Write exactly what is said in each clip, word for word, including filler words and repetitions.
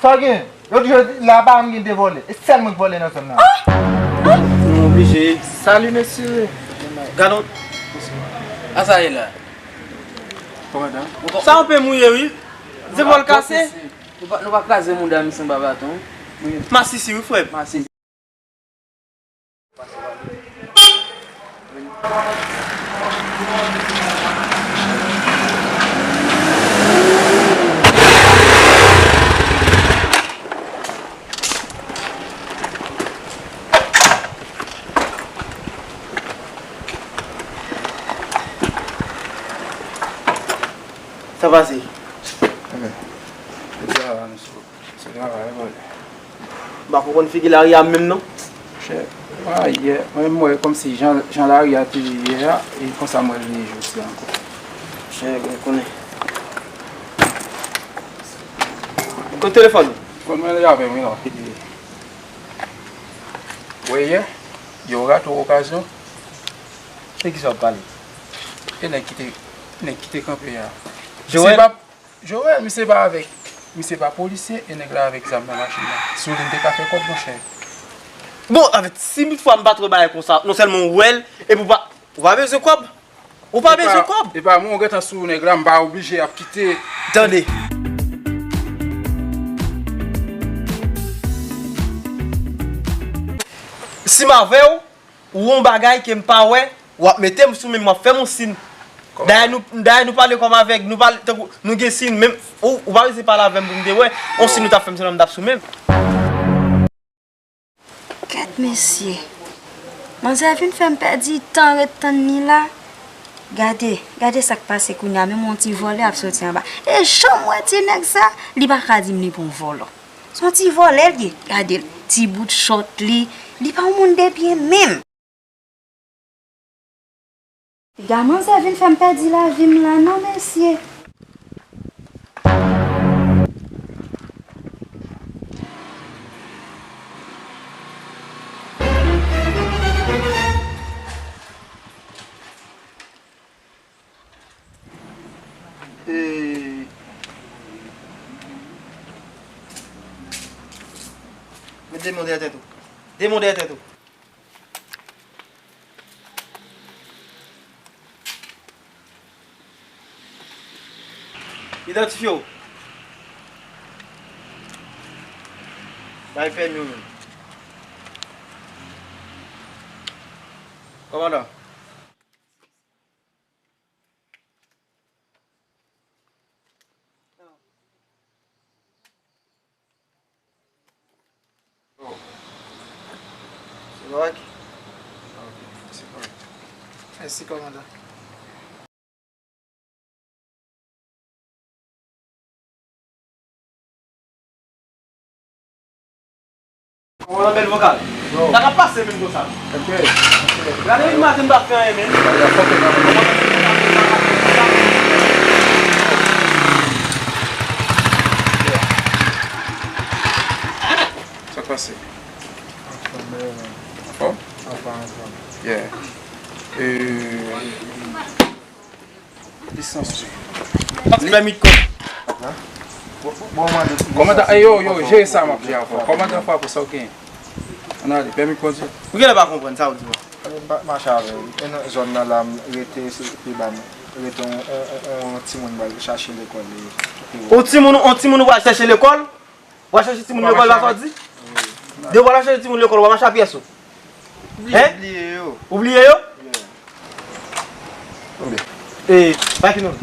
Sa w gen? Lòt jou la, pa m gen de vòlè. E sèl mwen k vòlè nan zòn nan. Nou oblije. Salut, mesye. Gad on. Asa ye la. Kòmandan. Sa w pe mouye, wi. Zepòl kase. Nou pa, nou pa kraze mouda misye anba baton. Masisi, wi, frè. Masisi. Sa pase? Ebyen, se travay, mesye. Se travay, vòlè. M pa konprann figi lari a menm non. Chè, a yè, mwen menm m wè kòmsi jan, jan lari a te ye yè a, e konsa m wè l ye jodi a ankò. Chè, gen konnen. Kote telefòn ou? Telefòn mwen li avè m wi la. Wè yè, yo rate w okazyon. Se kisa w ap pale? E nèg ki te, nèg ki te kanpe a. Joel? Se pa Joel, misye pa avèk, misye pa polisye e nèg la avèk zam nan machin nan. Sou li m te ka fè kòb, monchè. Bon, anfèt, si toutfwa m pa twò bagay konsa, non sèlman ou wè l, epi ou pa, ou pa bezwen kòb. Ou pa bezwen kòb. Epa mwen, ou gentan sou nèg la, m pa oblije ap kite. Tande. Si m avè w, ou yon bagay ke m pa wè, w ap mete m sou men m, w ap fè m yon siy. Dayè nou, dayè nou pale kòm avèg, nou pale tankou nou gen siy, menm ou, ou pa bezwen pale avè m pou m te wè. Yon siy nou t ap fè m, se nan m t ap sou men m. Gad mesye. Manzè vin fè m pèdi tan ret tann li la. Gade, gade sa k pase kounye a, menm yon ti vòlè ap soti anba. E jan m wè ti nèg sa, li pa ka di m li pa yon vòlò. Se yon ti vòlè l ye. Gade l, ti bout chòt li. Li pa yon moun de byen menm. Piga manzè vin fè m pèdi lavi m la non, mesye. E, met de men w dèyè tèt ou. De men w dèyè tèt ou. Idantifye w. Bay pèmi w menm. Kòmandan. Oh. Se kòrèk? Ah, ok. Se kòrèk. Mèsi, kòmandan. Kòmandan bèl vokal. Sa k ap pase menm konsa? Gade yon maten m pa fè anyen menm. Sa k pase? Anfòm? Anfòm? Yeah. Euh, Lisans ou. Pèmi kòd. Kòmandan, yo, yo, jere sa m ap di avè w. Kòmandan Fabou, sa w genyen? Ann ale, pèmi kòd. Ou genlè pa konprann sa w di a. Mache avè w. E nan zòn nan la m rete, se pi ba m. Rete on, on, on, on timoun m al chache lekòl li. On timoun, on timoun ou pral chache lekòl? W a chache timoun lekòl la, sa w di? Depi w a chache timoun lekòl, w a mache a pyès ou? Hein? Bliye yo. Ou bliye yo? Yeah. Konbyen? E, pa ki non?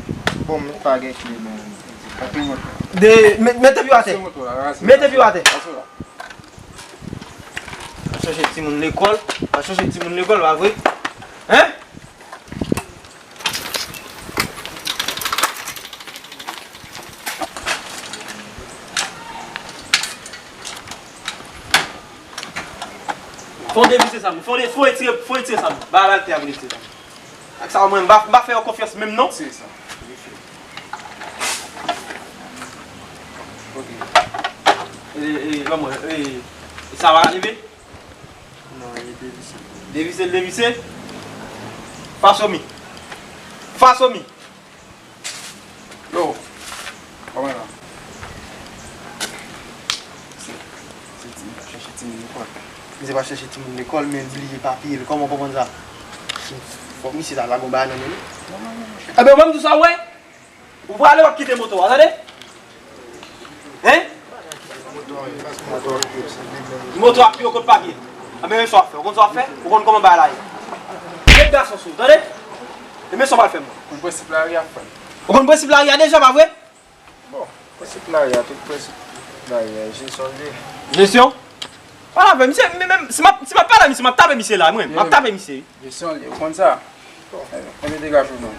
Bon, m pa gen kle, men. De, met, mete pye w atè. Mete pye w atè. W a chache timoun lekòl, w a chache timoun lekòl, pa vre? Hein? Fò w devise sa, fò w de-, fò w retire, fò w retire sa. Ba al atè a pou retire sa. Ak sa, mwen, m pa, m pa fè yo konfyans menm non. Retire sa. Ok. E, e, ban mwen, e, e sa va leve? Non, li devise. Devise, devise. Fasomi. Fasomi. Yo. Kòman la? Misye pral chèche timoun lekòl, men li bliye papye l. Kòman w konprann sa? Fòk misye ta lage yon bagay nan men li. Ebyen, ou menm tou sa w wè? Ou prale, w ap kite moto a, tande? Hein? Moto a pye w kot papye. Ebyen, men sa w ap fè. Ou konn sa w ap fè? Ou konn kòman bagay la ye. Met gason sou ou, tande? Ebyen, men sa w pral fè m. Ou konn prensip lari a, frè m. Ou konn prensip lari a deja, pa vre? Bon, prensip lari a, tout prensip lari a, jesyon l ye. Jesyon? Pale avè misye, men, men, si m ap, si m ap pale a misye, m ap tape misye la, mwen, m ap tape misye. Jesyon l ye, ou konn sa? Bon, enben degaje w non.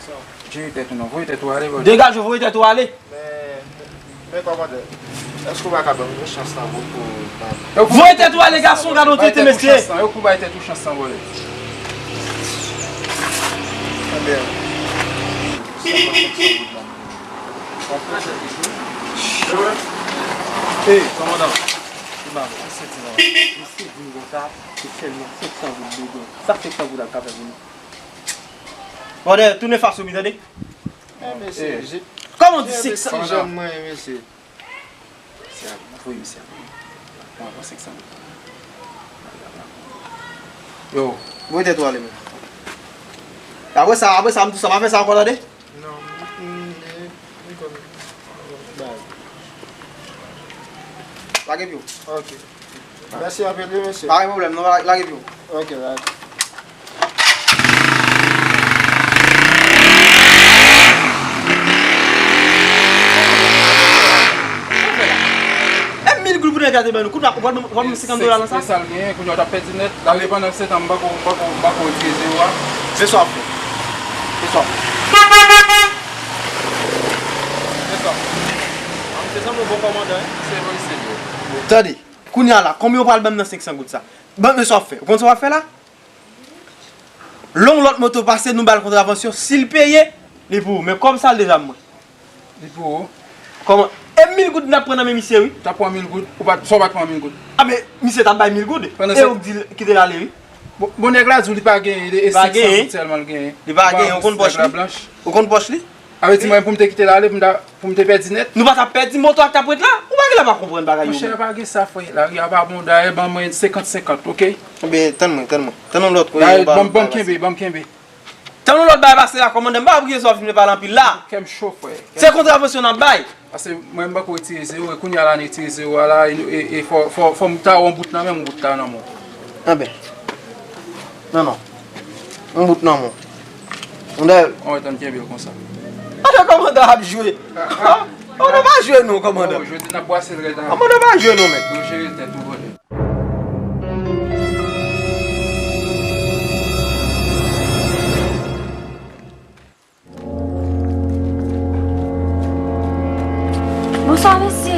Jere tèt ou non, voye tèt ou ale, brother. Degaje w, voye tèt ou ale. Men, men kòmandè, èske w pa ka ban m yon chans la pou, pou, pou... Voye tèt ou ale, gason, gade yon tete mesye. Yo pou bay tèt ou chans lan, brother. Enben. Ey, kòmandan. Misye di m konsa, se sèlman senk san goud bezwen. Sa senk san goud la ka fè pou nou? Brother, tounen fas ou, mi tande. Men mesye, je... Kòman w di senk san? Ti jèn mwen, mesye. Misye ap voye misye ap pran senk san goud. Yo. Voye tèt ou ale, men. Apre sa, apre sa, m di sa, pa fè sa ankò, tande? Non, m, m, m, m konn bay. Lage pye w. Ok. Mèsi anpil, wi, mesye. Pa gen pwoblèm, non, la-, lage pye w. Ok, lage. E mil goud pou nèg la te ban nou. Kounye a, w ap, w ap, w ap senkant dola nan sa? Se sa l genyen, kounye a w t ap pèdi nèt. Lage pandan se tan, m pako, m pako, m pako retire zewo a. Se sa w ap fè. Se sa w ap fè. Se sa w ap fè. Se sa w ap fè. Tande, kounye a la, konbyen w pral ban m nan senk san goud sa? Ban m sa w ap fè. Ou konn sa w ap fè la? Lè yon lòt moto pase, nou ba l kontravansyon. Si l peye, li pou ou. Men kòb sa, l deja mwen. Li pou ou. Kòman? E mil goud n ap pran nan men misye, wi. Ou t ap pran mil goud, ou pa t, sa w pa t pran mil goud. A, men misye t ap bay mil goud. E ou k di l kite l ale, wi. Bon, bon, nèg la di w li pa genyen, e senk san goud sèlman l genyen. Li pa genyen, ou konn pòch li? Ou konn pòch li? Sa vle di mwen pou m te kite l ale, pou m ta, pou m te pèdi nèt? Nou pa t ap pèdi, moto a t ap ret la. Ou pa genlè pa konprann bagay yo menm. Monchè, pa gen sa, frè. Lari a pa bon, dayè ban mwen senkant senkant, ok? Ebyen, tann mwen, tann mwen. Tann yon lòt kote. Dayè, ban m, ban m kenbe, ban m kenbe. Tann yon lòt bagay pase la, kòmandan, m pa bliye sa w fin pale anpil la. Kè m cho, frè. Se kontravansyon n ap bay. Paske mwen m pako retire zewo, e kounye a la n retire zewo a la, e, e, e fò, fò, fò m ta wè yon bout nan men m, yon bout ta nan men w. Anben. Non, non. Yon bout nan men w. Yon dèyè. An wè, tann kenbe l konsa. Anben kòmandan ap jwe. Kòmandan pa jwe non, kòmandan. Jodi n ap bwase l rèd la. Kòmandan pa jwe non, men. Nou jere tèt nou, brother. Bonswa, mesye.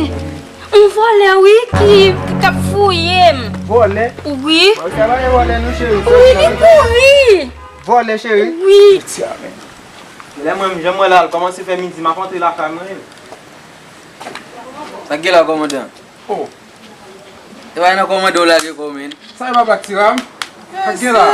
Yon vòlè, wi, ki, ki t ap fouye m. Vòlè? Wi. Wi, li kouri. Vòlè, cheri? Wi. Lè mwen, jan mwen la, l kòmanse fè midi, m ap antre lakay mwen. Sa k gen la, kòmandan? Oh. E pa nan kòmande w lage kò w, men. Sa e pa Black Tiram? Sa k gen la?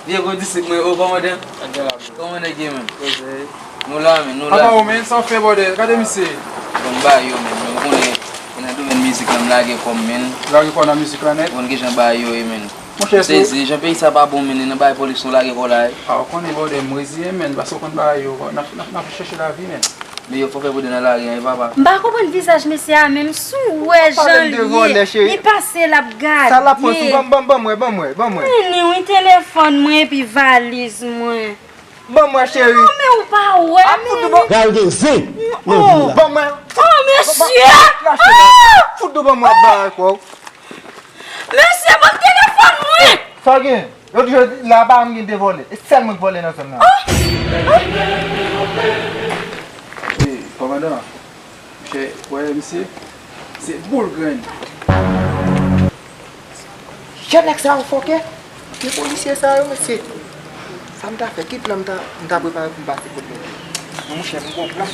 Vye gwo disip mwen, o kòmandan. Sa k gen la, bro? Kòmandan gen, men. Koze. Nou la, men, nou la. Apa ou, men, sa w fè, brother? Gade misye. Bon, m ba yo, men. Men ou konnen, e nan domèn mizik la, m lage kò m, men. Lage kò w nan mizik la nèt? Ou konn kijan bagay yo ye, men. Monchè, m sezi, jan peyi sa pa bon, men, e nan bagay polis ou lage kò w la, e. A, ou konnen, brother, m reziyen, men, paske ou konn bagay yo, n ap, n ap, n ap chèche lavi, men. Men yo fò fè pwodè nan lari a, wi papa. M pa konprann vizaj mesye a menm. Si w wè jan l ye, li pase l ap gade. Sa l ap pran sou, ban m, ban m, ban m wè, ban m wè, ban m wè. Mwen ni wi telefòn mwen epi valiz mwen. Ban m wè, cheri. Non, men ou pa wè, men. Pral gen zen nan vi w la. Ban m wè. Oh, mesye! Fout do ban m wè ap bagay kò w. Mesye, ban m telefòn mwen! Sa w gen? Yo di, yo di, la pa janm gen de vòlè. E sèl mwen k vòlè nan zòn nan. Ey, kòmandan, monchè, wè misye, se boul grenn. Jèn nèg sa yo fòkè. Ke polisye sa yo, mesye. Sa m ta fè, ki plan m ta, m ta prepare pou m pase kot nèg yo? Non, monchè, m gon plan.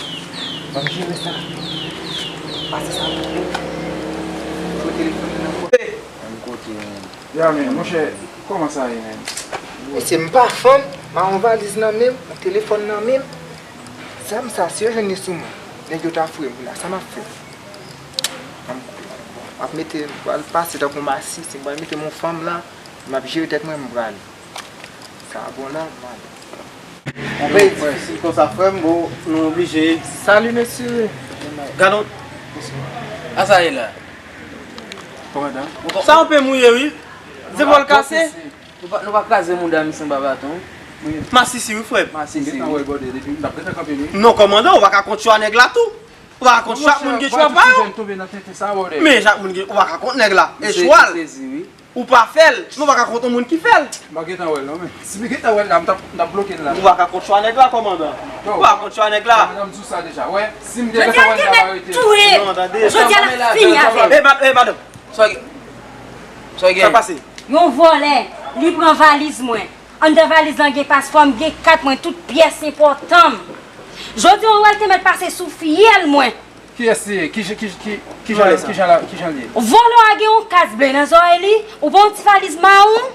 Ban m jere sa. Pase sa pou ou. Jwe telefòn nan nan kote. Menm kote, men. Ya, men, monchè, kòman sa ye, men? Mesye, m pa fanm, m a yon valiz nan men m, yon telefòn nan men m. Zam sa, si yo jwenn li sou mwen, nèg yo ta foure m la, sa m ap fè? Ban m kouri. M ap mete, m pral pase tankou masisi, m pral mete yon fanm la, m ap jere tèt mwen, m pral. Sa bon la, m ale. Anpil difisil konsa, frè m, bon, nou oblije. Salut, mesye. Gadon. Asa e la. Kòmandan. Sa yon pe mouye, wi. Zepòl kase. Nou pa, nou pa kraze mouda misye anba baton. Masisi, wi, frè m. Masisi, wi. Non, kòmandan, ou pa ka kont chwa nèg la tou. Ou pa ka kont chak moun gen chwa pa yo. Men chak moun gen, ou pa ka kont nèg la. E chwa l. Ou pa fè l, men ou pa ka kont yon moun ki fè l. M pa gentan wè l non, men si m gentan wè l la, m t ap, m t ap bloke l la. Ou pa ka kont chwa nèg la, kòmandan. Ou pa ka kont chwa nèg la. Kòmandan, m di w sa deja. Wè, si m te gentan wè l, m t ap arete l. Non, tande. Jodi a l ap fini avè m. E, ma-, e, madanm. Sa gen? Sa gen? Sa pase? Yon vòlè, li pran valiz mwen. Anndan valiz lan gen paspò m, gen kat mwen, tout pyès enpòtan m. Jodi a, w wè l te mèt pase sou fyèl mwen. Kiyès li ye? Ki, ki, ki, ki jan, ki jan la, ki jan li ye? Vòlò a gen yon kas ble nan zòrèy li, ou pa yon ti valiz mawon?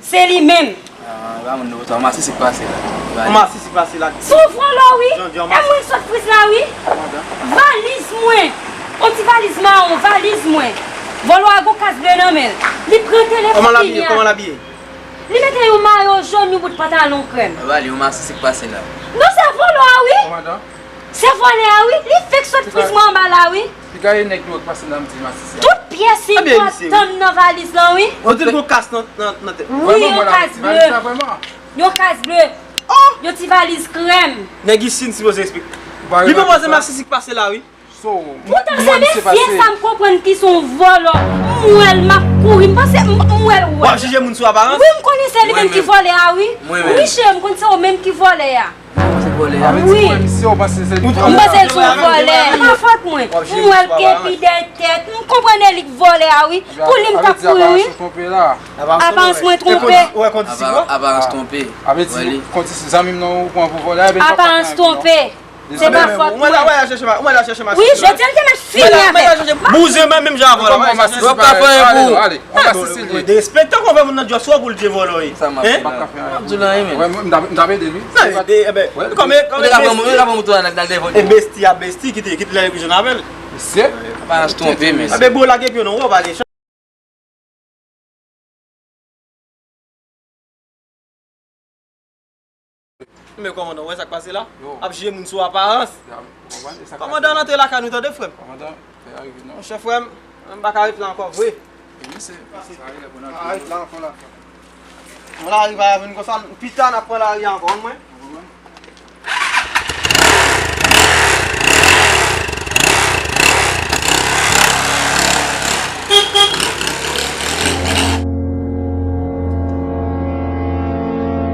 Se li menm. Ah, pa moun nou sa, masisi k pase la. Yon masisi k pase la. Se yon vòlò, wi. E mwen sot friz la, wi. Valiz mwen. Yon ti valiz mawon, valiz mwen. Vòlò a gon kas ble nan men l. Li pran telefòn li a. Kòman l abiye? Kòman l abiye? Li mete yon mayo jòn, yon bout pantalon krèm. Ba li yon masisi k pase la. Non, se vòlò a, wi. Kòmandan? Se vòlè a, wi. Li fèk sot friz mwen anba la, wi. Piga e nèg yo k pase nan ti masisi a. Tout pyès enpòtan m nan valiz lan, wi. Ou di l gon kas nan, nan, nan tèt. Wi, yon kas ble. Yon kas ble. Yon ti valiz krèm. Nèg isit sipoze eksplike. Li pa panse masisi k pase la, wi. Poutan se mesye sa m konprann ki se yon vòlò. M wè l, m ap kouri. M panse m, m wè l wè. W ap jije moun sou aparans? Wi, m konnen se li menm ki vòlè a, wi. Wi, cheri, m konn se ou menm ki vòlè a. Wi. M panse l se yon vòlè. E pa fòt mwen. M wè l gen pi dèyè tèt. M konprann e li k vòlè a, wi. Pou li m t ap kouri, wi. Aparans mwen twonpe. Aparans twonpe. Aparans twonpe. Aparans twonpe. Se pa fòt mwen. Wi, jodi a l te mèt fini avè m. Bouzen mwen menm jan avè w la. Mwen pa fè anyen pou ou. Derespekte konpè moun nan djòs wè pou l te vòlò ye. Sa m ap di w la, men. Mwen, m t ap ede l, wi. Kòm e, kòm e besti. E besti a besti, kite, kite lè yo jwenn avè l. Mesye. Aparans twonpe, mesye. Ebe, bro, lage pye w non, ou pa gen chans. Men kòmandan, w wè sa k pase la? Ap jije moun sou aparans. Kòmandan, antre lakay nou, tande, frè m. Monchè, frè m, m pa ka ret la ankò vre. M pa ka ret la ankò la. Mwen lari pa vin konsa, pita n ap pran lari ankò, konn mwen.